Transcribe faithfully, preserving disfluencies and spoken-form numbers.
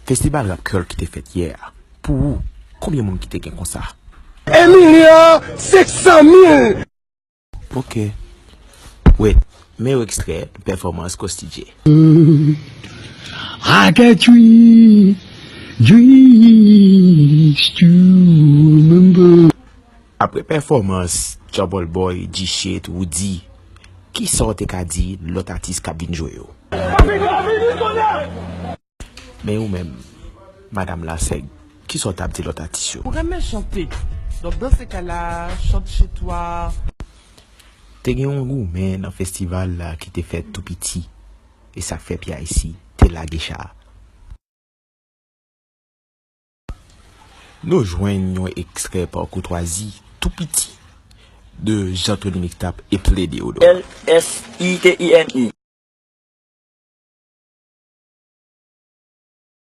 Festival Rap Kreyòl ki te fèt yè a, pou ou, konbyen moun ki te gen konsa? Un million cinq cent mille. Ok. Wait, men yon ekstrè pèfòmans Costy J. I got three dreams to remember. Apre pèfòmans Trouble Boy, G-Shit, Roody, kisa w te ka di lòt atis k ap vin jwe yo? Men ou menm, Madanm Lasèg, kisa w t ap di lòt atis yo? Ou renmen chante. Donk, dans ce cas-là, chante chez toi. Te gen yon goumen nan festival la ki te fèt tou piti, e sa k fè P I C te lage cha a. Nou jwenn yon ekstrè pa koutwazi tou piti de Jean Tony Mixtap e Play Deodorant. L-S-I-T-I-N-I.